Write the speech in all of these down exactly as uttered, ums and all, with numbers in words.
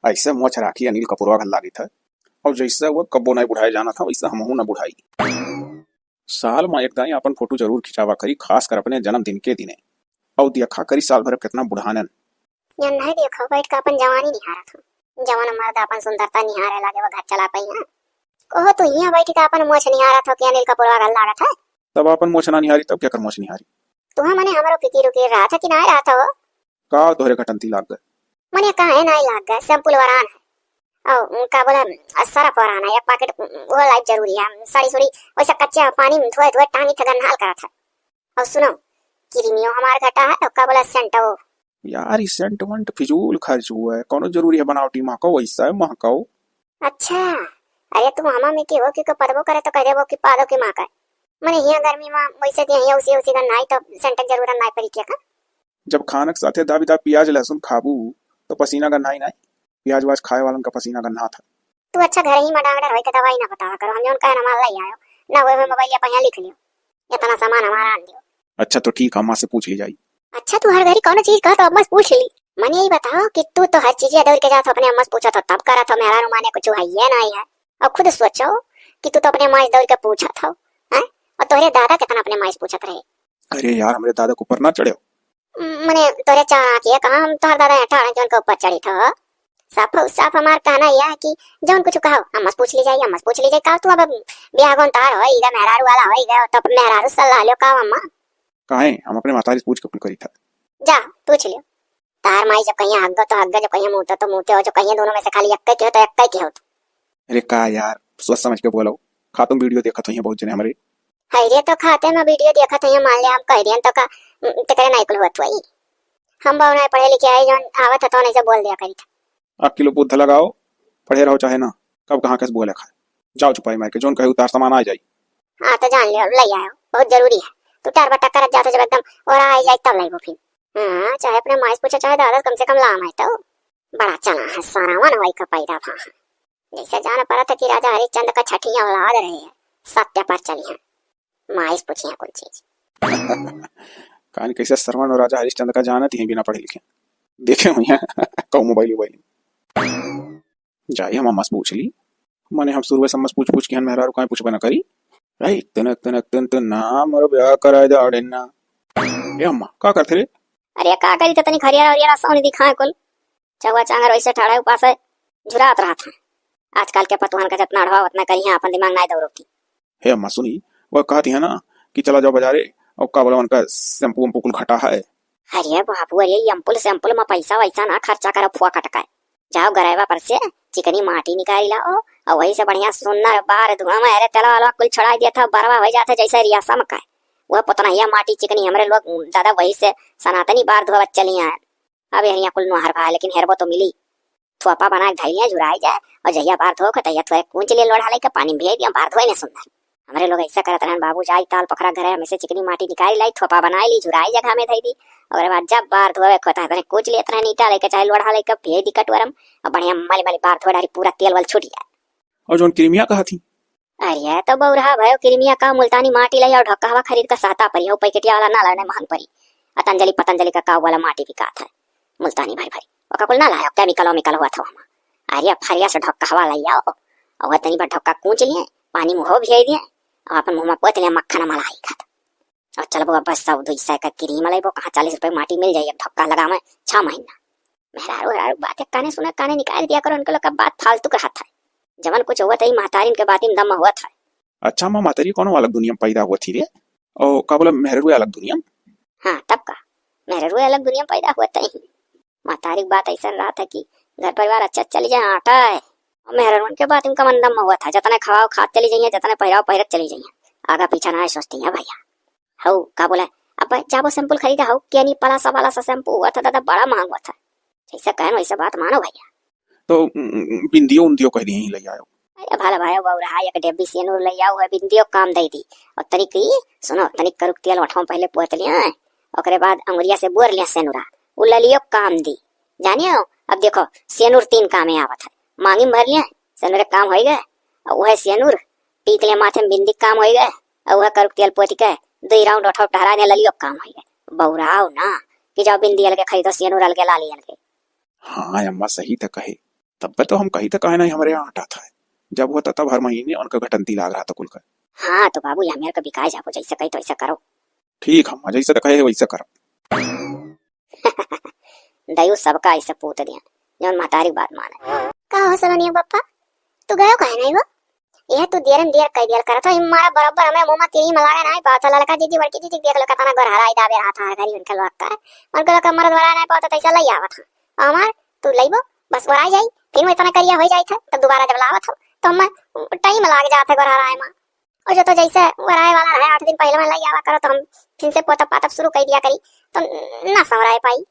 ऐसे मोछ राखी अनिल कपूरवा घल लागित है। और जैसे वो कब्बो नहीं बुढ़ाए जानत है, वैसे हमहू न बुढ़ाई। साल मा एक दाई अपन फोटो जरूर खिंचावा करी, खास कर अपने जन्मदिन के दिने। और देखा करी साल भर कितना बुढ़ानन। या नहीं देखो, बैठ के अपन जवानी निहारत हूँ। जवन मर्द अपन सुंदरता निहारे लागे, वो घर चला पाई है? कहो तू हियाँ बैठ के अपन मोछ निहारत हो कि अनिल कपूरवा घल लागत है? तब अपन मोछ ना निहारी, तब केकर मोछ निहारी? तू मने हमरो फिकिर उकिर रहत है कि नहीं रहत हो? का तोहरे घटंती लाग गए? मने काहे नहीं लाग गए, शैम्पू वरान है। और का बोला, सरफ वरान है, एक पैकेट वो लाइफ जरूरी है। साड़ी सुड़ी वैसे कच्चे पानी में धोए धोए टांगी थे, गंधाल करत है। और सुनो, क्रीमियो हमार घटा है, और का बोला, सेंटो। यार, ई सेंट वेंट फिजूल खर्च हुआ है, कौनो जरूरी है बनावटी महकाओ, वैसा है महकाओ। अच्छा, अरे तू हमा में के हो, क्योंकि पदबो करे तो कह देबो कि पादो के महका है। मने हियाँ गर्मी में वैसे दिया हियाँ उसी उसी गन्नाई तो सेंट के जरूरत नहीं पड़ी क्या का? जब खानक साथे दाबी दाब प्याज लहसुन खाबू तो पसीना गन्नाई नहीं, प्याज वाज खाए वालन का पसीना गन्ना था। तू अच्छा घर ही में डांगडर होई तो दवाई ना बतावा करो, हम जौन कहे ना मान लई आयो, ना वो मोबाइल पर यहाँ लिख लियो, इतना सामान हमारा आन दियो। अच्छा तो ठीक है, अम्मा से पूछ ली जाई। अच्छा तू हर घड़ी कौनो चीज कह तो अम्मा से पूछ ली। मने यही बताओ कि तू तो हर चीज दौड़ के जात हो अपने अम्मा से पूछत हो, तब करत हो मेहरारू माने कुछ है ये नहीं है। और खुद सोचो कि तू तो अपने माँ से दौड़ के पूछत हो, हैं? और तोहरे दादा कितना अपने माँ से पूछत रहे। अरे यार, हमरे दादा के ऊपर ना चढ़े। मने तोरे चारा के कहा हम तोहर दादा यहाँ ठाड़ा के उनके ऊपर चढ़ी था। साफ हो, साफ हमार कहना यह है कि जौन कुछ कहो, अम्मा से पूछ ली जाई, अम्मा से पूछ ली जाई। का तू अब ब्याह गोन तार होई गए, मेहरारू वाला होई गए, तो मेहरारू से सलाह लियो का अम्मा? काहे? हम अपने महतारी से पूछ के कुल करी था। जा, पूछ लियो। तार माई जब कहीं हग्गो तो हग्गो, जब कहीं मूतो तो मूते हो, जब कहीं दोनों में से खाली यक्के के हो तो यक्के के हो। अरे का यार, सोच समझ के बोलो। खा तुम वीडियो देखत हो बहुत जने हमरे। हाय रे, तो खाते में वीडियो देखत हो, मान ले हम कह दियन तो का, उम, तेकरे नाई कुल होत होई। हम बाऊ नाई पढ़े लिखे आई, जौन आवत है तो नहीं से बोल दिया करी था। अक्किलो बुद्ध लगाओ, पढ़े रहो चाहे ना, कब कहाँ कैसे बोले खाए। जाओ चुपाई मार के, जौन कहे उतार सामान आ जाई। हाँ तो जान लियो, ले आयो, बहुत जरूरी है। तू टार बट्टा करत जात हो जब एकदम और आ जाई तब लाइबो फिर। हाँ, चाहे अपने माई से पूछो चाहे दादा से, कम से कम लाम है तो। बड़ा चला है सारा वन वही का पैदा भा है। जैसे जान पड़ा था कि राजा हरिश्चंद्र का छठी औलाद रहे है, सत्य पर चली है। माई से पूछी है कुल चीज। कहानी कैसे श्रवण और राजा हरिश्चंद्र का जानत ही बिना पढ़े लिखे। देखे हुई हैं। कहू मोबाइल वोबाइल। जाई हम अम्मा से पूछ ली। मने हम शुरू से अम्मा से पूछ पूछ के हन मेहरारू काहे पूछबे ना करी। राई तनक तनक तन तन ना मोर ब्याह कराए दे आड़े ना। ए अम्मा, का करते रे? अरे का करी त तनी खरियार और यार सोनी दिखाए कुल। चौवा चांगर वैसे ठाड़ा उपास है, झुरात रहत है। आजकल के पतोहन का जितना अढ़वा उतना करी है, अपन दिमाग नाय दौड़ोती। हे अम्मा सुनी, वह कहती है ना कि चला जाओ बाजारे और का बोला उनका शैम्पू वैम्पू कुल घटा है। अरे बाबू, अरे ये अम्पुल शैम्पुल में पैसा वैसा ना खर्चा करो, फुआ कटकाए। जाओ गरैवा पर से चिकनी माटी निकाली लाओ और वही से बढ़िया सुंदर बार धुआं में अरे तेलवा वेलवा कुल छोड़ाई दिया था, बरवा हो जाता जैसे रियासम का। वह पोतनहिया माटी चिकनी हमरे लोग दादा वही से सनातनी बार धोवत चली आए। अब यहिया कुल नोहर भा, लेकिन हेरबो तो मिली। थोपा बना के धइलिया, झुराई जाए, और जहिया बार धो के, तहिया थोड़े कूच लिए लोढ़ा लेके पानी में भेज दिया, बार धोए ने सुंदर। हमरे लोग ऐसा करत रहन, बाबू जाई ताल पोखरा घरे, हमें से चिकनी माटी निकाली लाई, थोपा बनाई ली, झुराई जगह में धई दी, ओकरे बाद जब बार धोवे के होता है, तने कूच लिए, तने ईटा लेके चाहे लोढ़ा लेके भेज दी कटोरम, और बढ़िया मली मली बार धो डारी, पूरा तेल वल छूट जाए। और जौन क्रीमिया कहा थी? अरे, तो बौरहा भयो, क्रीमिया का मुल्तानी माटी लई और ढक्कहवा खरीद के सहता परी, हऊ पैकेटिया वाला ना लाने महंग परी। पतंजलि, पतंजलि का काऊ वाला माटी बिकात है, मुल्तानी भरी भरी। ओका कुल ना लायो, केमिकल वेमिकल हुआ था हमा। अरे, फरिया से ढक्कहवा लई आओ, और वह तनी बा ढक्का कूच लिए, पानी में हो भिजाई दिए, और अपन मुंह में पोत लिए, मक्खन मलाई खात। और चलबो अब बस सौ दुई सौ का क्रीम लेबो, कहाँ चालीस रुपए माटी मिल जाई, एक ढक्का लगावे छह महीना। मेहरारू, मेहरारू बात एक काने सुने, काने निकाल दिया करो, उनके लोग का बात फालतू के हाथ है। जवन कुछ हुआ था, महतारी इनके बात में दम हुआ था। अच्छा, माँ महतारी कौन अलग दुनिया में पैदा हुआ थी रे? ओ, का बोला, मेहरारू अलग दुनिया में? हाँ, तब का, मेहरारू अलग दुनिया में पैदा हुआ था। महतारी की बात ऐसा रहा था कि घर परिवार अच्छा चली जाए, आटा है। और मेहरारू के बात इनका मन दम हुआ था, जितने खवाओ खात चली जाइए, जितने पहिराओ पहिरत चली जाइए, आगा पीछा ना सोचती है भैया। हऊ, का बोला, अब जाबो शैम्पू खरीदा हऊ, केनी पलासा वाला सा शैम्पू हुआ था दादा, बड़ा महंग हुआ था। जैसा कहन वैसा बात मानो भैया। तो, उम, उम, बिंदियो उंदियो कह दिए ही ले आयो। अरे भला भाई, बौरहा एक डेब्बी सेनुर ले आओ है, बिंदियो काम दे दी। और तनिक ई, सुनो, तनिक करुक तेल ओठवा पहले पोत लिया, ओकरे बाद अंगुरिया से बोर लिया सेनुरा, उ ललियो काम दी। जानियो, अब देखो, सेनुर तीन कामे आवत है, मांगी में भर लिया, सेनुरे काम होई गए, और वह सेनुर टीक ले माथे में बिंदी काम होई गए, और वह करुक तेल पोत के दुई राउंड ओठवा टहरा दे, ललियो काम होई गए। बौराव ना कि जाओ बिंदी अलगे खरीदो, सेनुर अलगे, लाली अलगे। हाँ अम्मा, सही त कहे। तब तो हम कही तो काहे नहीं, हमरे यहाँ आटा था, जब होता तब हर महीने उनका घटंती लाग रहा था कुल का। हाँ तो बाबू, ये हमें का बिकाय जाबो, जैसे कही तो वैसे करो। ठीक, हम जैसे तो कहे वैसे करो। दयू सबका ऐसे पूत दिया, जौन महतारी बात माने। का हो सलोनिया बप्पा, तू गयो काहे नहीं हो? यह तू दियरन दियर कह दियल करत हो, ई मारा बराबर हमें मुंह में तिरी में लागे नहीं पावत हो। ललका जीजी, बड़की जीजी देख लो, कितना गोरहराई दाबे रहा था हर घड़ी उनके लोग का। उनके लोग का मरद वरा नहीं पावत, तैसा लई आवत है। हमार तू लईबो, बस वराई जाई, फिर वो इतना करिया हो जाई थे, तब दोबारा जब लावत हो, तो हम टाइम लाग जाते गोरहराए में। और जो तो जैसे वराए वाला रहे, आठ दिन पहले में लई आवा करो, तो हम फिर से पोतब पातब शुरू कर दिया करी, तो ना संवराए पाई।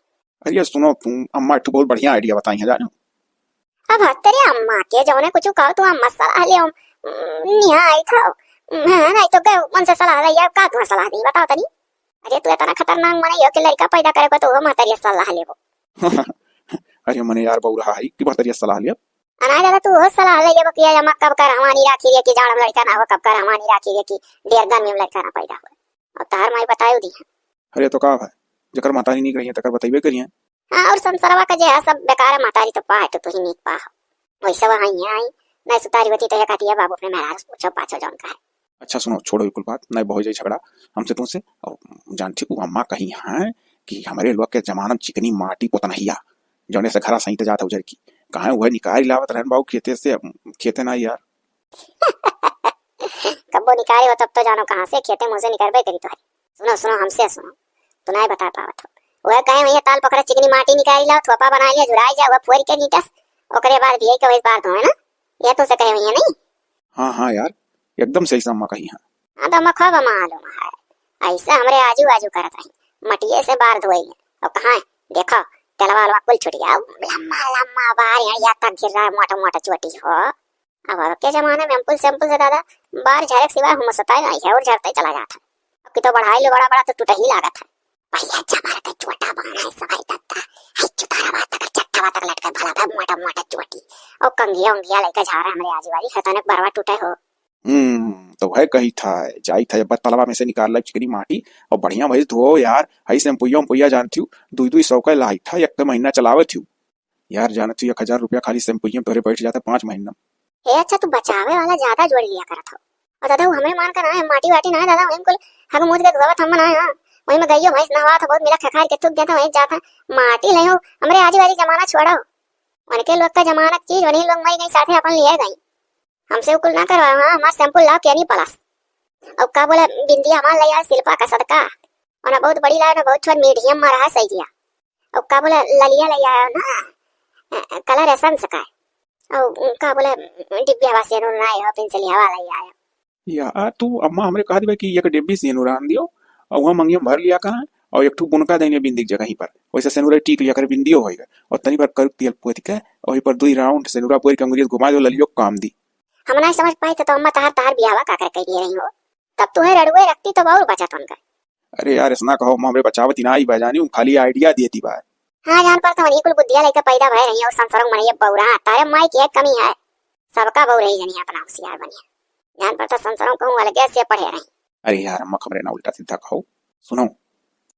अरे सुनो, तुम अम्मा एक ठो बहुत बढ़िया आइडिया बताई है, जानो। अब तेरे अम्मा के जौने कुछ कहो, तू अम्मा सलाह ले, हम, निहा आई था, मैं नहीं तो गए उनसे सलाह ले यार, का तुम्हें सलाह दी, बताओ तनी। अरे तू इतना खतरनाक मने यो कि लड़का पैदा करे को, तो वो महतरिया सलाह लेबो। अरे मने यार, बउरा है कि महतरिया सलाह लेब? अनाय दादा, तू वो सलाह ले लेबो कि ये अम्मा कब कर हमारी राखी रे कि जाड़ में लड़का ना हो, कब कर हमारी राखी रे कि डेढ़ गर्मी में लड़का ना पैदा हो। और तार माई बतायो दी है। अरे तो का भाई, जकर महतारी नीक रही है, तकर बतइबे करिए। हाँ, और संसरवा का जे है सब बेकार है, महतारी तो पा है, तो तू ही नीक पा हो। वैसे वहाँ ही आई, नहीं सुतारी होती तो ये कहती है, "बाबू अपने मेहरारू से पूछो, पाछो जौन का है।" अच्छा सुनो, छोड़ो ये कुल बात, नहीं बहुत जाई झगड़ा हमसे तुमसे। और जानती हूँ, अम्मा कही हैं कि हमारे लोग के जमाना में चिकनी माटी पोतनहिया, जौने से घरा सही जात है उजर की, कहाँ वह निकाल लावत रहन बाबू खेते से, खेते ना यार। कब्बो निकाले हो तब तो जानो कहाँ से, खेते मुँह से निकलबे करी तोहरी। सुनो, सुनो, हमसे सुनो, तू नहीं बता पावत हो। वह कहे भैया ताल पकड़ा चिकनी माटी निकाली लाओ, थोपा बना लिया, झुराई जा, वह फोरी के नीटस, ओकरे बाद भी यही कहे बार धोए ना, यह तुमसे कहे भैया नहीं? हाँ, हाँ यार, एकदम सही सम्मा कही है। हाँ, तो हम खूब मालूम है, ऐसे हमरे आजू बाजू करत रही, मटिए से बार धोए, और कहाँ है? देखो, तेलवा अलवा कुल छुट गया, लम्मा लम्मा बार यहाँ, यहाँ तक गिर रहा है, मोटा मोटा चोटी हो। अब, अब के जमाने में अम्पुल सैम्पुल से दादा बार झरे के सिवाय हुमसता ही नहीं है और झरते ही चला जाता है। अब की तो बढ़ाई लो बड़ा बड़ा तो टूटे ही लागत है। भैया जबर के चोटा बांध है सवाई दत्ता, है चुतारा बात तक चट्टा बात तक लटके भला भाई मोटा मोटा चोटी। और कंघिया उंघिया लेके जा रहे हमरे आजू बाजू, खतरनाक बरवा टूटे हो। हम्म, तो वह कही था, जाई था जब तलवा में से निकाल लाई चिकनी माटी और बढ़िया भैंस धो यार, है शैम्पुइया उम्पुइया जानती हूँ, दुई दुई सौ का लाई था, एक महीना चलावे थी। यार, जानत ही एक हजार रुपया खाली शैम्पुइये में तोहरे बैठ जाता पाँच महीना। हे अच्छा, तू बचावे वाला ज्यादा जोड़ लिया करत हो। और दादा, वो हमरे मान का ना है, माटी वाटी ना है दादा, वही में कुल हग मूत के धोवत हम ना है, हाँ। वही में गइयो भैंस नहवात हो, बहुत मिला खखार के थूक देता, वही जाता। माटी ले हो, हमरे आजी वाली जमाना छोड़ो। उनके लोग का जमाना चीज, वही लोग मरी गई, साथे अपन लिए गई। हमसे वो कुल ना करवाओ, हाँ, हमार शैम्पू लाओ, केनी प्लस। और का बोला, बिंदिया हमार ले आए, शिल्पा का सदका। और ना बहुत बड़ी लाओ, ना बहुत छोट, मीडियम में रहा, सही दिया। और का बोला, ललिया ले आयो ना, अ, कलर एसेंस का। और का बोला, डिब्बी हवा से ना आयो, पेंसिल हवा ले आयो। यार, तू अम्मा हमरे कहा दिबे कि एक डिब्बी से नूरान दियो, और वहाँ मंगिया में भर लिया करा, और एक ठो बुनका देने बिंदी के जगह ही पर, वैसे सेनुरा टीक लिया कर बिंदियो होएगा, और तनी भर करुक तेल पोत के, और वही पर दुई राउंड सेनुरा पोर के अंगुरिया घुमा दो, ललियो काम दी। हम ना समझ पाए तो, तो अम्मा तहार, तहार बियाहवा का कर कह दिए रही हो? तब तुहे रड़ुए रखती तो और बचत उनका। अरे यार, ऐसा ना कहो, अम्मा हमरे बचावती ना आई बा, जानी, खाली आइडिया देती बा। हाँ, जान पर तो वही कुल बुद्धिया लेके पैदा भय रही और संसारों में ये बौरा, तारे माई की एक कमी है। सबका बहू रही जनी अपना होशियार बनिया। जान पर तो संसारों कहूँ अलगे से पढ़े रही। अरे यार, अम्मा खबरें ना उल्टा सीधा कहो। सुनो।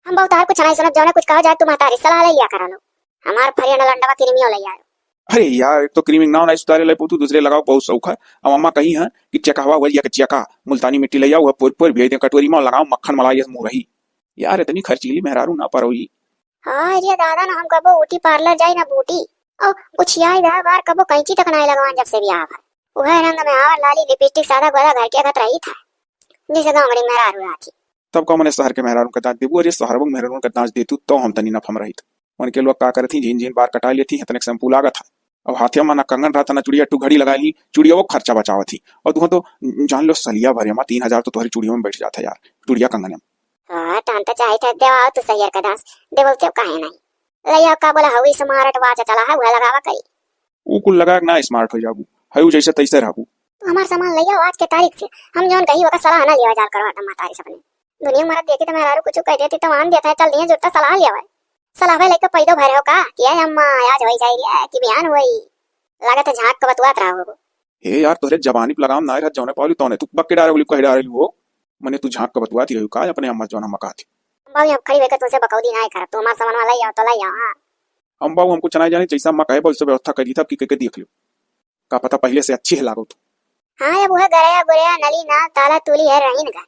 हम बहुत तार कुछ नहीं सुनत, जौने कुछ कहा जाए, तुम तारी सलाह ले लिया करो लो। हमार फरिया न लंडवा किरमियो ले आयो। अरे यार, एक तो क्रीमिंग ना होना, इस उतारे ले पोतू, दूसरे लगाओ बहुत शौक है। अब अम्मा कही है कि चेका हवा हुआ या कि चेका, मुल्तानी मिट्टी ले आओ, पोर पोर भेज दे कटोरी में, लगाओ मक्खन मलाई मुँह रही। यार, इतनी खर्चीली मेहरारू ना परोई। हाँ रे दादा, ना हम कबो ऊटी पार्लर जाई ना बूटी। और कुछ याद है बार कबो कैंची तक नहीं लगवान जब से बियाह भा। वह रंग में आवर लाली लिपस्टिक सादा गोदा घर के अगत रही था, जैसे गाँव गड़ी मेहरारू रहा थी। तब का मने शहर के मेहरारू का दांच देबू, अरे शहर में मेहरारू का दांच देतू तो हम तनी नफम रहित। उनके लोग का करत ही, झीन झीन बार कटा लेती, इतने शैम्पू लागत है। अब हाथे में ना कंगन रहता, ना चुड़िया, टू घड़ी लगा ली, चुड़िया वो खर्चा बचावत ही। और तुम तो जान लो, सलिया भरे में तीन हजार तो तुम्हारी चुड़ियों में बैठ जाता यार, चुड़िया कंगन में। हाँ, तहन तो चाहे थे देवा तू सैयर का दांस, देवल के काहे नहीं? ले आओ का बोला, हवी स्मार्ट वाच चला है, वह लगावा करी। ऊ कुल लगा के ना स्मार्ट हो जाबू, है ऊ जैसे तैसे रहबू। तू हमार सामान ले आओ आज के तारीख से, हम जौन कही ओकर सलाह ना लिया जाल करो हरदम महतारी से अपने। दुनिया मरद देखी तो मेहरारू कुछ कह देती तो मान देता है, चल दिए जुटता सलाह लिया है। सलाह भाई लेके पैदो भरे हो का? कि "ए अम्मा, आज होई जाई रे, कि बिहान होई।" लागत है झांक के बतुआत रहा हो। हे यार, तोहरे जबानी पे लगाम ना रहत, जौने पावली तौने तू बक्के डारे बोली कहे डारे हो। मने तू झांक के बतुआती रही का अपने अम्मा जौन अम्मा कहती। बाबू, हम खड़ी होकर तुमसे बकौदी ना करब, तू हमार सामान ले आओ तो ले आओ, हाँ। अम्मा बाबू हम कुछ नाहीं जानी, जैसा अम्मा कहे बा वैसे व्यवस्था करी था कि के, के देख लियो। का पता पहिले से अच्छी है लागो तो। हाँ, अब वह गरया गुरया नली ना ताला तूली है रहीन गा।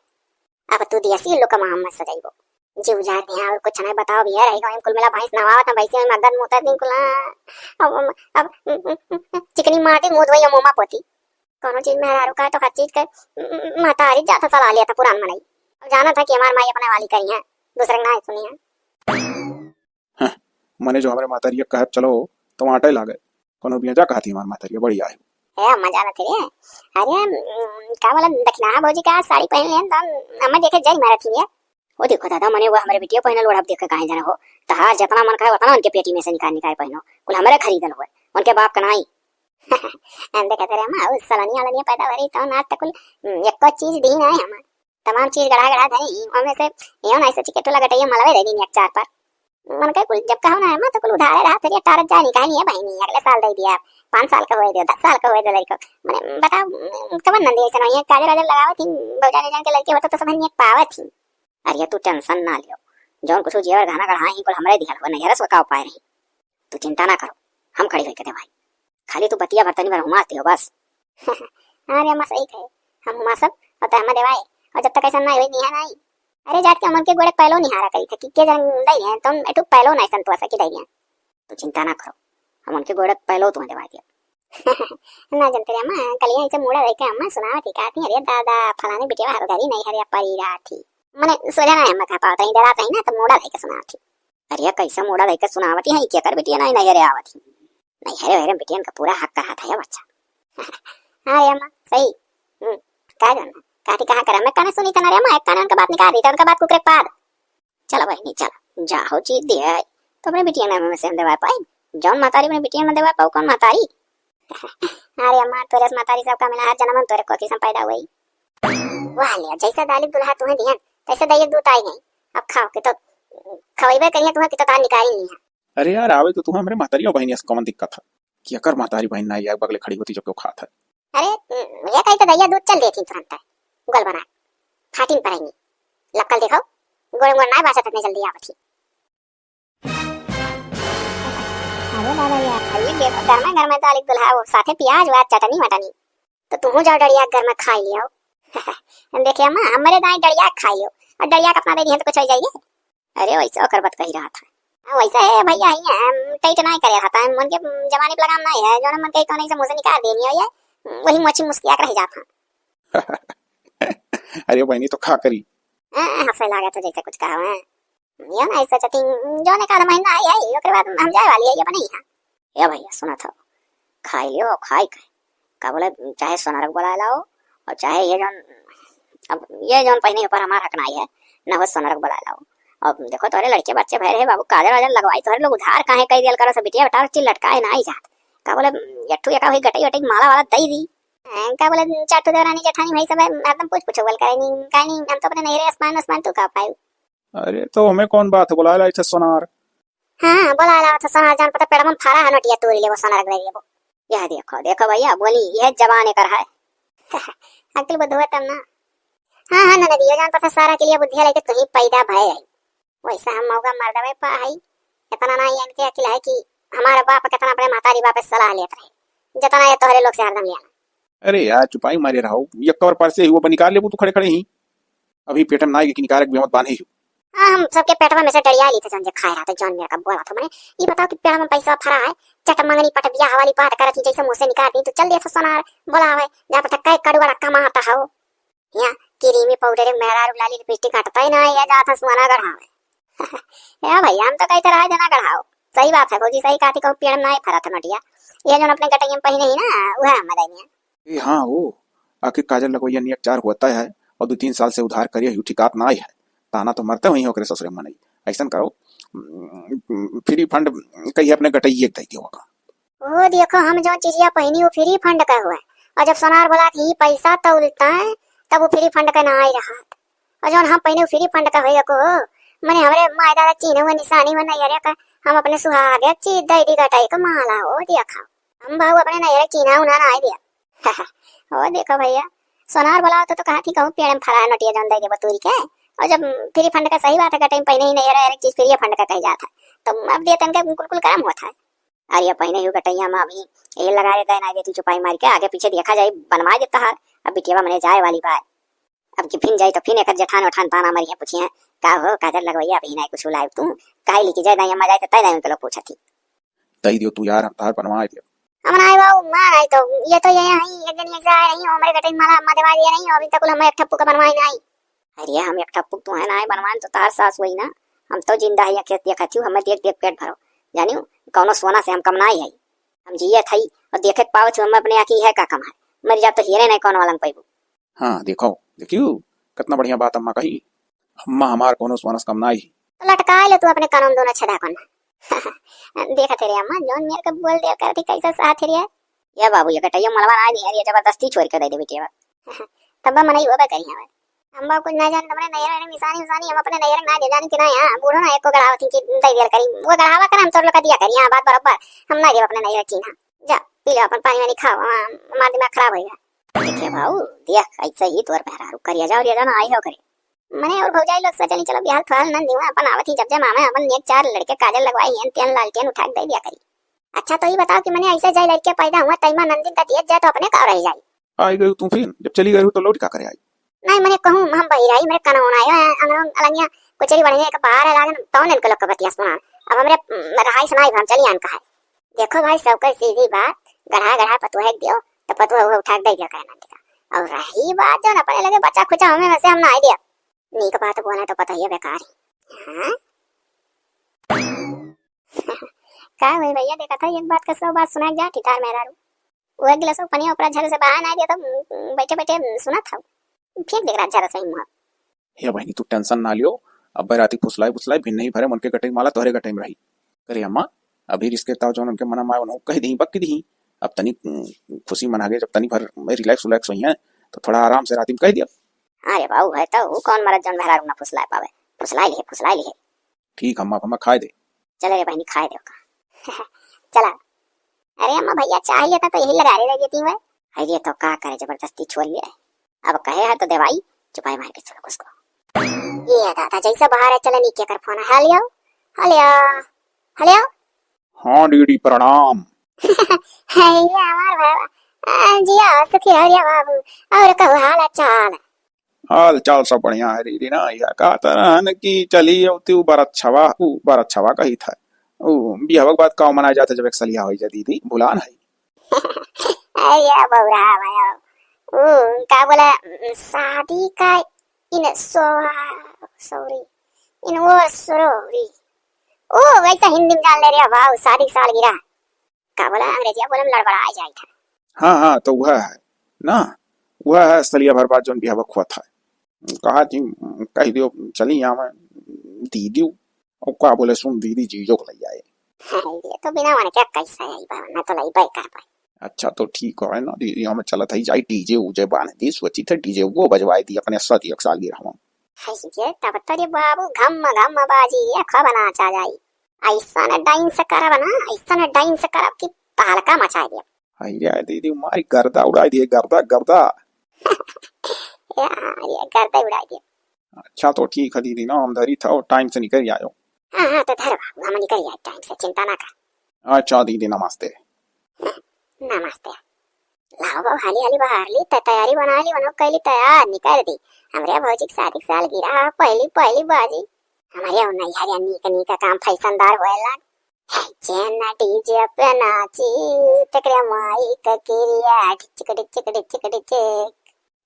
अब तू दियसी लोग का मोहम्मद सजाइबो। जीव जात यहाँ और कुछ नहीं बताओ भैया, रही गई कुल मिला भैंस नहवावत हम भैंसी में मगन मोतर दिन कुल। अब, अब, अब चिकनी माटी मुँह धोई मोमा पोती। कोनो चीज में हरारू का तो हर चीज के महतारी जाता सलाह लिया था पुरान मनई। अब जाना था कि हमार माई अपने वाली करी है, दूसरे के ना सुनी है। हाँ, मने जो हमरे महतारिया कहब चलो, तो आटे लागे। कोनो बेजा कहती हमार महतारिया, बढ़िया है। ए, अम्मा जानत रे। अरे, उम, का बोला, दखिनाहा भौजी का साड़ी पहन लेन, त हम, हमें देखे जज मारत ही है। ओ देखो दादा, मने वो हमरे बिटिया पहनल ओढ़ब देख के काहे जाना हो। तहार जितना मन कहे उतना उनके पेटी में से निकाल निकाल पहनो। कुल हमरे खरीदल हुए, उनके बाप का नाई। हम देखत रहे अम्मा, उस सलनिया वलनिया पैदा भरी, तो आज तक कुल, उम, एको चीज दी नाई हम। तमाम चीज गढ़ा गढ़ा धरी, ओमे से यो नाई सोची के टोला गटैया मलवे दे दिन एक चार पर। मन के कुल जब कहो ना है, मैं तो कुल उधारे रहा, तेरी टारत जानी कहानी है बहनी, अगले साल दे दिया, पाँच साल का होए दे, दस साल का होए दे लड़को। मने बताओ, कवन नंदी ऐसा नहीं है, काजर वाजर लगावत ही, भौजाई जान के लड़के होता तो सब हनिया पावत ही। अरे तू टेंशन ना लियो, जौन कुछ जेवर गहना गढ़ा ही कुल हमरे दिहल हो, नैहरस का उपाय रही। तू चिंता ना करो, हम खड़ी होई के देवाई। खाली तू बतिया भर तनी भर हुमास दियो बस। हाँ रे अम्मा, सही कहे, हम हुमासब और तहमा देवाए, और जब तक ऐसा ना होई, निहा नहीं। अरे जात के हमन के गोड़े पहलो निहारा करी थे कि के जन दई है, तुम एठू पहलो नहीं संतोष की दई है। तू चिंता ना करो, हम उनके गोड़े पहलो तुम्हें देवा दिया। ना जनते रे अम्मा, कलिया इसे मुड़ा देखे अम्मा सुनावत ही कहती, "अरे दादा, फलाने बिटिया हर घरी नहीं हरे परी रहा थी।" मने सोझा ना अम्मा कह पावत रही, डरात रही ना, तो मुड़ा देखे सुनावत ही। अरे कैसे मुड़ा देखे सुनावत ही, केकर बिटिया नहीं नहीं हरे आवत ही? नहीं हरे हरे बिटियन का पूरा हक कहा था बच्चा। हाँ रे अम्मा, सही। हम्म, का जानना? कहती कहाँ करे? मैं काने सुनी तना रे अम्मा, एक काने उनका बात निकाल दी, तो उनका बात कुकरे पाद। चला बहिनी, चला, जा हो चीज दिया है, तो अपने बिटिया नाम में से हम देवा पाई। जौन महतारी अपने बिटिया में देवा पाऊ, कौन महतारी? अरे अम्मा, तोरे से महतारी सबका मिला, हर जन्म में तोरे कोखी से पैदा हुई। वाह लिया, जैसे दालिक दुल्हा तुम्हें दिहन, तैसे दइये दूत आई गई। अब खाओ कि तो खवैबे करिए तुम्हें कि तो तार निकाली नहीं है। अरे यार, आवे तो तुम्हें हमरे महतारी और बहिनी से कौन दिक्कत है कि अकर महतारी बहिन ना आए बगले खड़ी होती जब क्यों खात है। अरे, ये कही तो दइया दूध चल देती तुरंत है, गोल बना, फाटिन पर आएंगी। लक्कल देखो, गोल गोल ना बासा ततने जल्दी आवत ही। अरे दादा यार, ये देखो, गरमा गरमा दालिक दुल्हा, वो साथे प्याज व्याज, चटनी वटनी। तो तुहू जाओ डड़िया घर में खाई लियो। देखिए अम्मा, हमरे दाई डड़िया खाई लियो, और डड़िया का अपना दे दिए तो कुछ हो जाइए। अरे वैसे ओकर बात कही रहा था। हाँ, वैसे है भैया, ही है, हम टाइट नहीं करे रहा था, मन के जवानी पे लगाम नहीं है, जो मन के तो नहीं से मुँह से निकाल देनी है, वही मोची मुस्किया के रह जाता। अरे बहनी तो खा करी। हाँ, हंसे लागे तो जैसे कुछ कहा है। यो नहीं सोचती, जो ने का महीना आई है, ओकरे बाद हम जाए वाली है, ये बनाई है। ए भैया, सुना था, खाई लियो, खाई के, का बोले, चाहे सोनार के बुलाए लाओ, और चाहे ये जौन, अब ये जौन पहिने ऊपर हमार हक नाई है, ना हो सोनार के बुलाए लाओ। अब देखो, तोहरे लड़के बच्चे भय रहे बाबू, काजर वाजर लगवाई, तोहरे लोग उधार काहे कई दियल करो, सब बिटिया बेटा चिल लटकाए ना आई जात। का बोले, यट्ठू यका हुई गटई वटई माला वाला दई दी। हाँ, का बोले, चाटू देवरानी जेठानी भाई सब एकदम पूछ पूछो बोल करे, नहीं, काहे नहीं, हम तो अपने नहीं रहे, आसमान, आसमान तू का पाए। अरे, तो हमें कौन बात है, बुलाए लाई थे सोनार। हाँ, बोला लावा था सोनार, जान पता पेड़वा में फारा है, नोटिया तोड़ लेबो, सोनार रख देबो। यह देखो, देखो भैया, बोली, यह जबान एकर है। अकल बुद्धि हुआ तब ना। हाँ, हाँ, ननदिया, जान पता सारा के लिए बुद्धिया लेके तू ही पैदा भय है। वैसा हम मौका मर्दवे पा है, इतना ना ही इनके अकिल है कि हमारे बाप कितना अपने महतारी बाप से सलाह लेत रहे, जितना ये तोहरे लोग से हरदम लिया। अरे यार, चुपाई मारे रहो, ये कवर पर से ही वो निकाल लेबू तू खड़े खड़े ही। अभी पेट में ना आएगी कि निकाल के बेमत बांधे ही। हाँ, हम सबके पेटवा में से डरिया ली थे, जौन जे खाए रहा था, जौन मेरा का बोला था। मने, ये बताओ कि पेट में पैसा फरा है, चट मंगनी पट बियाह वाली बात करत ही, जैसे मुँह से निकाल दी, तो चल दिया था सोनार, बोला है, जहाँ पर तक कई कड़ू बड़ा कमाता हो। यहाँ क्रीमी पाउडर, मेहरारू लाली लिपस्टिक हटता ही ना है, ये जात है सोना गढ़ावे। या भैया, हम तो कहते रहे जना गढ़ाओ। सही बात है भौजी, सही कहती, कहूँ पेड़ में ना ही फरा था नोटिया। ये जौन अपने गटैया में पहिने ही ना, वह हम दे दिया। ए हाँ हो, आखिर काजल लगवैया नियत चार होता है और दो तीन साल से उधार करिए ही ठिकात ना आई है। ताना तो मरते हुई है ओकरे ससुरे मनई। ऐसन करो, उम, फ्री फंड कहिए अपने गटैये के दे दियो का। वो देखो, हम जो चीजिया पहिनी वो फ्री फंड का हुआ है, और जब सोनार बोला कि ई पैसा तौलता है, तब वो फ्री फंड का ना आई रहा। और जौन हम पहिने फ्री फंड का होई को, मने हमरे माय दादा चीन्ह हुआ निशानी हुआ नैहरे का, हम अपने सुहागे चीज दे दी गटाई का माला हो दिया खाओ। हम बाबू अपने नैहरे चीन्हा उन्हा ना आई दिया। ओ देखो भैया, सोनार बोला होता तो कहा थी कहूँ पेड़ में फरा है नोटिया जौन दे देबो तूरी के। और जब फ्री फंड का सही बात है, गटाई में पहिने ही नैहरे हर एक चीज फ्री फंड का कही जाता है, तो अब दे तनका कुल कुल करम होत है। अरे अब पहिने ही गटैया में अभी ये लगा दे, ना दे तू चुपाई मार के, आगे पीछे देखा जाए, बनवा देता है। अब बिटिया मने जाए वाली बात, अब कि फिन जाई तो फिन एकर जेठान ओठान ताना मरी है, पूछी है, "का हो काजर लगवैया, अभी नहीं कुछ लाइव तू, काहे लेके जाए दाई अम्मा जाए तो तय दाई उनके लोग पूछत ही।" दई दियो तू यार, हम तार बनवाए दियो। हम नाई बाबू, माँ नाई तो, ये तो ये है, एक दिन एक जाए रही, हमरे गटई माला अम्मा देवा दिए रही, अभी तक हम एक ठप्पू का बनवाए नाई। अरे हम एक ठप्पू तो है नाई बनवाए, तो तार सास वही ना, हम तो जिंदा है, ये खेत देखा थी, हमें देख देख पेट भरो, जानियो, कौनो सोना से हम कम नाई है, हम जियत हई और देखे के पावत हूँ, हम अपने आँखी है का कम है, मर जा तो हेरे नहीं कौन वालन पैबू। हाँ, देखो, देखियो, कितना बढ़िया बात अम्मा कही। अम्मा हमार कोनो सोनस कम नाई। तो लटकाए ले तू अपने कानून दोनों छेदा कौन। देखत है रे अम्मा, जौन मेरे के बोल दे करती कैसा साथ है रे। ये बाबू, ये गटैया मलवा ना दी है, ये जबरदस्ती छोड़ के दे दे बिटिया। तब मनई होबे करी हमारे। हम बाबू कुछ ना जाने, तुमने नैहर में निशानी उशानी, हम अपने नैहर ना दे जाने कि ना, यहाँ बूढ़ो ना एको गढ़ावत कि दे दिया करी, वो गढ़ावा कर हम तोर लोग का दिया करी, यहाँ बात बराबर, हम ना देव अपने नैहर चीन्हा। जा, पी लो अपन पानी वानी खाओ, हाँ, हमारा दिमाग खराब होइगा। देखे बाबू, देख, ऐसे ही तोर मेहरारू करिया जा, उरिया जा ना आई हो करे। मने और भौजाई लोग सोचली, चलो बिहार थोड़ा नंद हुआ, अपन आवत ही जब जब मामा अपन एक चार लड़के काजल लगवाई, हेन तेन लालटेन उठा के दे दिया करी। अच्छा तो ये बताओ कि मने ऐसे जाए लड़के पैदा हुआ, तैमा नंदिन का दियत जाए तो अपने का रह जाई। आई गई तू फिर, जब चली गई हो तो लौट का करे आई? नहीं, मने कहूँ हम बहिराई, मेरे कनौन आयो है, अंगन अलंगिया कुचरी बढ़िया एक बाहर है लागन, तौन इनके लोग का बतिया सुना। अब हमरे, उम, रहाई सुनाई, हम चली आन कहा है। देखो भाई, सबके सीधी बात, गढ़ा गढ़ा पतुआ के दियो, तो पतुआ हुआ उठा के दे दिया करे नंदी का। और रही बात जो अपने लगे बच्चा खुचा हमें वैसे हम ना आई दिया। नीक बात बोले तो पता ही है बेकार है। हाँ? का भाई भैया, देखा था एक बात का सौ बात सुना जाती तार मेहरारू। वो एक गिलास पनिया ऊपर झाड़ू से बहा ना दिया तो, उम, बैठे बैठे सुना था। फिर देख रहा झाड़ू सही मुँह। हे बहिनी, तू tension ना लियो, अब राती फुसलाई फुसलाई भिन्न ही भरे मन के गटई माला तोहरे गटई में रही। करे अम्मा, अभी रिश्ते ताव जौन उनके मना माए उन्हों कह दी, बक दी। अब तनी, उम, खुशी मना के जब तनी भर relax relax हुई हैं, तो थोड़ा आराम से राती में कह दिया। अरे बाबू, है तो वो कौन मरद जौन मेहरारू ना फुसलाए पावे? फुसलाई लिहे, फुसलाई लिहे। ठीक अम्मा, अब हमें खाए दे। चले रे बहिनी, खाए दे ओका। चला। अरे अम्मा, भैया चाह लेता तो यही लगा ले रह गई थी मैं। अरे तो का करे, जबरदस्ती छोड़ ले। अब कहे है तो देवाई, चुपाई मार के छोड़ो उसको। ये दादा, जैसे बाहर है, चले नीचे कर फोन। हेलो, हेलो, हेलो। हाँ दीदी, प्रणाम। है ये हमार बाबा। आ, जिया, सुखी रहो रे बाबू। और कहू हाल चाल? हाल चाल सब बढ़िया है दीदी ना। यह कहत रहन कि चली अउती उ बरछवा, उ बरछवा कही था। उ बियाह के बाद का मनाए जात है जब एक सलिया होई जा दीदी, भुलान है। अरे बौरा भाई, उ का बोला, शादी का इन सो-, sorry, इन वो sorry। ओ वैसा हिंदी में जान ले रे बाबू, शादी सालगिरह। का बोला, अंग्रेजिया बोले में लड़बड़ा आ जाए था। हाँ, हाँ, तो वह है ना, वह है सलिया भर बाद जौन बियाह खोत है। कहा थी, कह दियो, चली आवे दीदी, और का बोले, सुन दीदी, जीजो को ले आए। हाँ, ये तो बिना मन के कैसा है, बा, ना तो लाई बाय कर पाए। अच्छा, तो ठीक है ना दीदी, हम चलत है, जाई डीजे उजे बांध दी, सोची थे डीजे वो बजवाई दी अपने साथ एक सालगिरह। हाँ, ये तब तो रे बाबू, घम घम बाजी, ये खा बना चा जाई। ऐसन dance करब ना, ऐसन dance करब कि तहलका मचाए देब। अरे दीदी, मारी गर्दा उड़ाई दिए, गर्दा, गर्दा। यार, ये गर्दा उड़ाई दिए। अच्छा, तो ठीक है दीदी, ना हम धरी था और time से निकल आयो। हाँ, हाँ, तो धर बाबू, हम निकल आए time से, चिंता ना कर। अच्छा दीदी, नमस्ते। नमस्ते। लाओ बाबू, हाली हाली बाहर ली, त-, तैयारी बना ली, उन्हों कैली तैयार, निकल दी। हमरे भौजी के शादी के सालगिरह, पहली, पहली बाजी। हमरे नैहरिया नीक नीक काम फैशनदार होए लाग। जेन डीजे पे नाची, तेकरे माई के किरिया, डिचिक, डिचिक, डिचिक, डिचिक।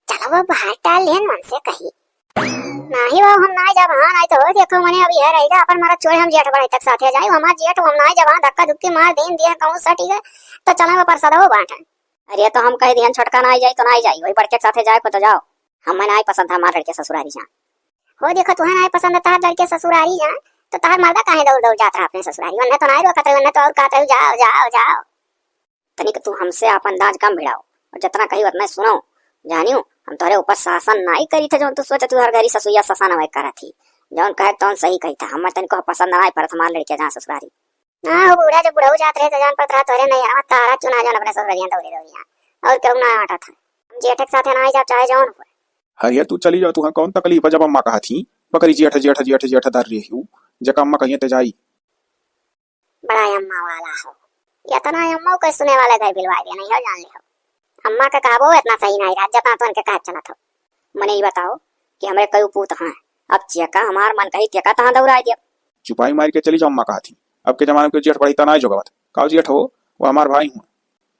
चलो वो बाहर टाल लेन मन से कही। नाही बाबू, हम नाही जाब, हाँ, नाही तो हो, देखो मने अभी है रही, अपन मरद छोड़े हम जेठ बढ़ाई तक साथे जाई, हमार जेठ हम नाही जाब, हाँ, धक्का धुक्की मार देन दिया कहूँ सटी गए, तो चले वो प्रसाद वो बांटन। अरे तो हम कह दिहन छोटका नाही जाई तो नाही जाई, वही बड़के के साथे जाए को तो जाओ। हमें नाही पसंद है हमार लड़के ससुरारी जान। हो देखो, तुहे नाही पसंद है तहार लड़के ससुरारी जान, तो तहार मर्दा काहे दौड़ दौड़ जात रहा अपने ससुरारी, वन्ने तो नाही रोकत रहे, वन्ने तो और कहत रहे, "जाओ, जाओ, जाओ।" तनिक तू हमसे आपन दांज कम भिड़ाओ और जितना कही उतना सुनो। जानियो, हम तोहरे ऊपर शासन नाही करी थे, जौन तू सोच तू हर घड़ी ससुइया ससान वही करत ही। जौन कहे तौन सही कही था, हमें तनिको पसंद नाही परत हमार लड़के जान ससुरारी। हाँ, वो बूढ़ा जब बुढ़ऊ जात रहे तो जान पड़त रहा तोहरे नैहरवा तारा चुना जौन अपने ससुररिया दौरी दौरिया। और केहू ना आटा था। हम जेठे के साथे ना आई जाब चाहे जौन हुए। हरिया तू चली जा, तुहे कौन तकलीफ है जब अम्मा कहत ही? बकरी जेठ, जेठ, जेठ, जेठ धर रही हूँ। जका अम्मा कहिए ते जाई। बड़ा अम्मा वाला हो। इतना अम्मा के सुने वाला घर बिलवा दिया, नहीं हो जान ले हो। अम्मा का कहबो इतना सही नहीं रहा, जितना तो उनके कहा चलत हो। मने ई बताओ कि हमरे कई पूत हैं, अब चेका हमार मन कही तेका तहाँ दौड़ाए दिया। चुपाई मार के चली जाओ, अम्मा कहा थी। अब के जमाने में जेठ बढ़ी तना जोगवत। काऊ जेठ हो, वो हमार भाई हुआ।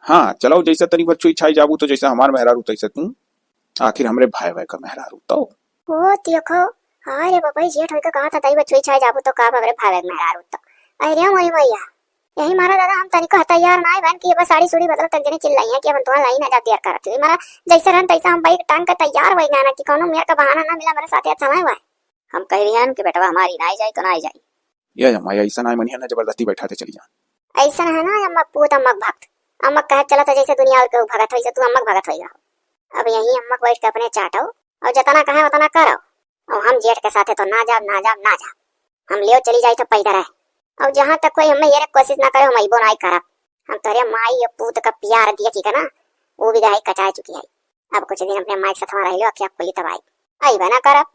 हाँ, चलो जैसे तनी भर छुई छाई जाबू तो जैसे हमार मेहरारू तैसे तू। आखिर हमरे भाई भाई का मेहरारू तो। ओ देखो, हाँ रे बाबा, जेठ होई का कहा था, तई बा छुई छाई जाबू तो का हमरे भाई भाई का मेहरारू तो। अरे मोरी मैया, यही मारा दादा हम तनिको तैयार ना बन कि ये बस साड़ी सूड़ी बदल तक जने चिल्लाई है कि अपन तुहां लाई ना जा तैयार करत हुई। मारा जैसे रहन तैसा हम बैग टांग के तैयार होई ना, ना कि कौनो मेर का बहाना ना मिला मेरे साथे अच्छा समय हुआ है। हम कह रही हैं कि बेटवा हमारी ना आई जाए तो ना आई जाए। ये अम्मा, ये ऐसा ना मनिया ना जबरदस्ती बैठा थे चली जा। ऐसा है ना अम्मा पूत अम्मा भक्त। अम्मा कहे चला था जैसे दुनिया और केहू भगत होई, तो तू अम्मा भगत होई। अब यही अम्मा बैठ के अपने चाटो और जितना कहे उतना करो। और हम जेठ के साथे तो ना जाब, ना जाब, ना जाब। हम लेव चली जाई तो पैदल रहे। और जहाँ तक कोई हमें ये कोशिश ना करे, हम अइबो ना करब। हम तोरे माई और पूत का प्यार दिया की ना, वो भी दहाई कचाए चुकी है। अब कुछ दिन अपने माई के साथ रह लो, अखिया खुली तब आई। अइबे ना करब।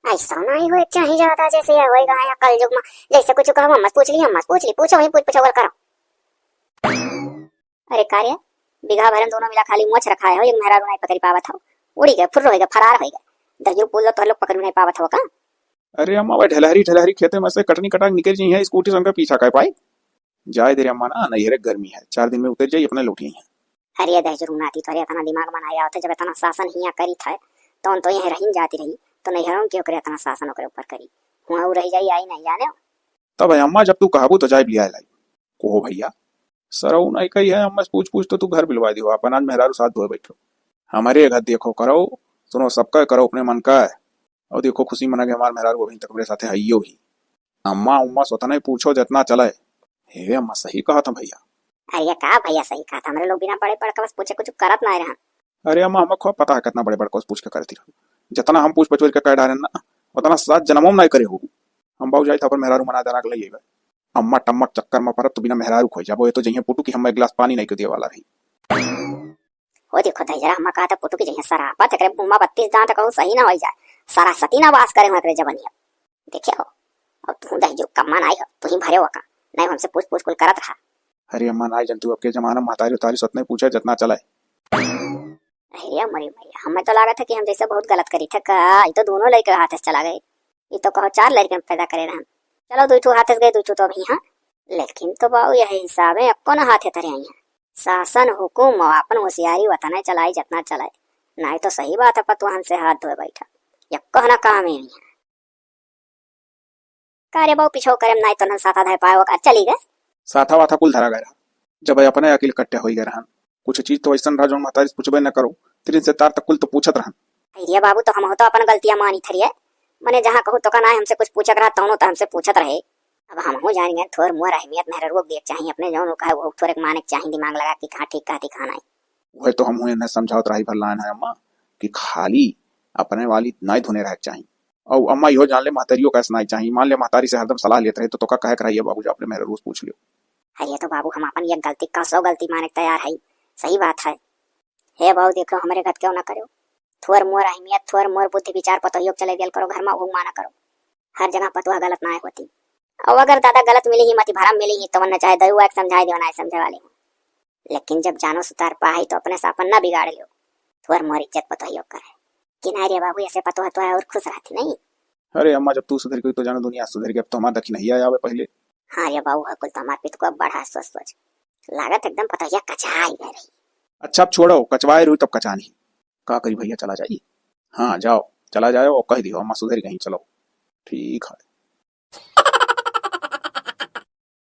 ऐसा नहीं होए चाहे ज्यादा, जैसे ये होएगा या कल युग में, जैसे कुछ कहो, हम मत पूछ ली, हम मत पूछ ली, पूछो ही पूछ, पूछो करो। अरे का रे, बिगहा भर में दोनों मिला खाली मोछ रखा है हो, एक मेहरारू नहीं पकड़ी पावत हो, उड़ी गए, फुर्र हो गए, फरार हो गए। दहियो पुल लो तो लोग पकड़ नहीं पावत हो का? अरे अम्मा, वह ढलहरी ढलहरी खेते में से कटनी कटाक निकल जी है, स्कूटी से उनका पीछा कर पाई। जाए दे रे अम्मा ना, नैहरे गर्मी है, चार दिन में उतर जाई, अपने लौटी है। अरे दहिजरू नाती, तोरे इतना दिमाग में नहीं आवत है, जब इतना शासन हिया करी था, तो तो यहीं रही जाती रही, तो नैहरों के ओकरे इतना शासन ओकरे ऊपर करी, हुआ उ रह जाई, आई नहीं जाने। तब है अम्मा, जब तू कहबू तो जाए लिया लाई। कोहो भैया, सरऊ नहीं कही है, अम्मा से पूछ पूछ तो तू घर बिलवा दियो, अपन आज मेहरारू साथ धोए बैठो। हमारे घर देखो करो, सुनो सबका करो अपने मन का। और देखो खुशी मना के हमार मेहरारू अभी तक मेरे साथे हइयो ही। अम्मा उम्मा से उतना ही पूछो जितना चले। हे अम्मा सही कहा था भैया। अरे का भैया सही कहा था, हमरे लोग बिना बड़े बड़का बस पूछे कुछ करत ना रहन। अरे अम्मा, हमें खूब पता है कितना बड़े बड़का से पूछ के करती रहन। जितना हम पूछ पचोर के कह डारे ना, उतना सात जन्मों में नहीं करे हो। हम बाबू जाई था पर मेहरारू मना देना के लिए। अम्मा टम्मक चक्कर में परत तो बिना मेहरारू खोई जाबो, ये तो जइहे पुटू कि हम एक गिलास पानी नहीं के दिए वाला रही। हो देखो दहिजरा, अम्मा कहा था पुटू की जइहे सरापत, एकरे मुंह में बत्तीस दांत कहूँ सही ना होई जाए, सरासती ना वास करे हो एकरे जबनिया। देखे हो, अब तू दहिजू कम्मा नाई हो, तू ही भरे हो का, नहीं हमसे पूछ पूछ कुल करत रहा। अरे अम्मा, नाई जनतू, अब के जमाना में महतारी उतारी सत नहीं पूछे जितना चले। अरे मरी मैया, हमें तो लागत है कि हम जैसे बहुत गलत करी थे का, ये तो दोनों लड़के हाथ से चला गए। ये तो कहो चार लड़के पैदा करे रहन। चलो दुई ठो हाथ से गए, दुई ठो तो अभी हाँ। लेकिन तो बाबू यही हिसाब है, अक्को ना हाथ है तरे आई है। शासन हुकुम और अपन होशियारी वतने चलाई जितना चलाए। नहीं तो सही बात है पतुआ हमसे हाथ धोए बैठा। यक्को ना काम ही नहीं है। का रे बाबू, पिछो करे में नाई तोहन साथा धाय पाए ओकर चली गए। साथा वाथा कुल धरा गए रहा, जब अपने अकिल कट्टे होई गए रहन। कुछ चीज तो ऐसन रहा जौन महतारी से पूछबे न करो, तीन से तार तक कुल तो पूछत रहन। अरे बाबू, तो हम हो तो अपन गलतियां मानी थरिए, मने जहाँ कहूँ तो का नाई हमसे कुछ पूछक रहा तौनो तो हमसे पूछत रहे। अब हम हो जान गए थोर मोर अहमियत मेहररुओ के दिए के चाही, अपने जौन वो कहे वो थोरे के माने के चाही, दिमाग लगा कि कहाँ ठीक कहती कहाँ नाई। वह तो हम हुए न समझावत रही भरलान है अम्मा कि खाली अपने वाली नाई धुने रहे के चाही। और अम्मा इहो जान ले महतारियों का ऐसा नाई चाही। मान ले महतारी से हरदम सलाह लेत रहे तो तोका कहे के रही है बाबू जा अपने मेहररू से पूछ लियो। अरे तो बाबू हम अपन एक गलती का सौ गलती माने के तैयार है, सही बात है। हे बाबू देखो हमरे घर क्यों ना करो, थोर मोर अहमियत थोर मोर बुद्धि विचार पतोहियो के चले दियल करो घर में, वो माना करो। हर जगह पतोह गलत नाय होती। और अगर दादा गलत मिली ही मती भरम मिली ही तो मन चाहे दरुआ के समझाए देवा नाय समझे वाली हूँ। लेकिन जब जानो सुतार पा है तो अपने से अपन ना बिगाड़ लियो। थोर मोर इज्जत पतोहियो करे। कि नाय रे बाबू ऐसे पतोह तो है और खुश रहती नहीं। अरे अम्मा जब तू सुधर गई तो जानो दुनिया सुधर गई। अब तो हमारा दखिनहिया आवे पहले। हाँ रे बाबू है कुल तो हमार पित को अब बढ़ा सोच सोच। लागत एकदम पतोहिया कचाई गए रही। अच्छा अब छोड़ो, कचवाए रही तब कचानी। का करी भैया चला जाई? हाँ जाओ, चला जाओ और कह दियो अम्मा सुधर गई, चलो। ठीक है।